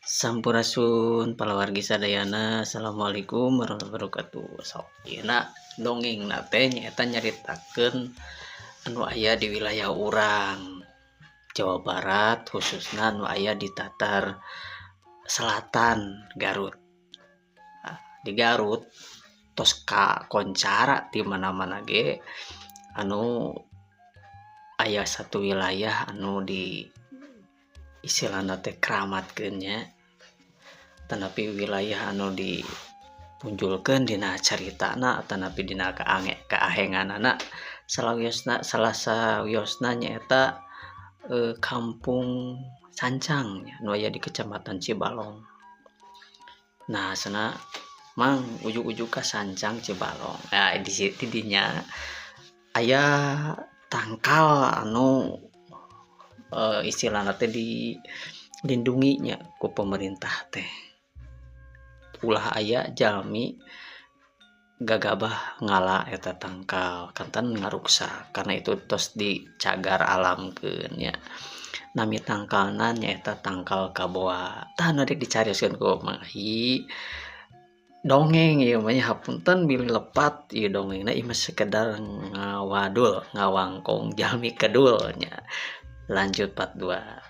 Sampurasun palawargi sadayana. Assalamualaikum warahmatullahi wabarakatuh. Sok ayeuna dongengna teh nyaeta nyaritakeun anu aya di wilayah urang Jawa Barat, khususna anu aya di Tatar Selatan, Garut. Nah, di Garut tos kakoncara di mana-mana ge anu aya satu wilayah anu di istilahna teh keramatkeun nya, tanapi wilayah anu dipunjulkeun dina caritana atanapi dina kaahenganana. Salawiosna, salah sawiosna nyaeta Kampung Sancang nu aya di Kecamatan Cibalong. Nah, cenah, Mang, ujug-ujug ka Sancang Cibalong. Nah, di dinya aya tangkal anu istilahna teh dilindungi nya ku pemerintah teh, ulah aya jalmi gagabah ngala eta tangkal, kanten ngaruksak karena itu tos dicagar alamkeun nya. Nami tangkalna nyaeta Tangkal Kaboa. Tah, nu rek dicarioskeun ku Mang Ahi dongeng ieu mah nya. Hapunten bilih lepat ieu dongengna, ieu mah sekedar ngawadul ngawangkong jalmi kedul nya. Lanjut part 2.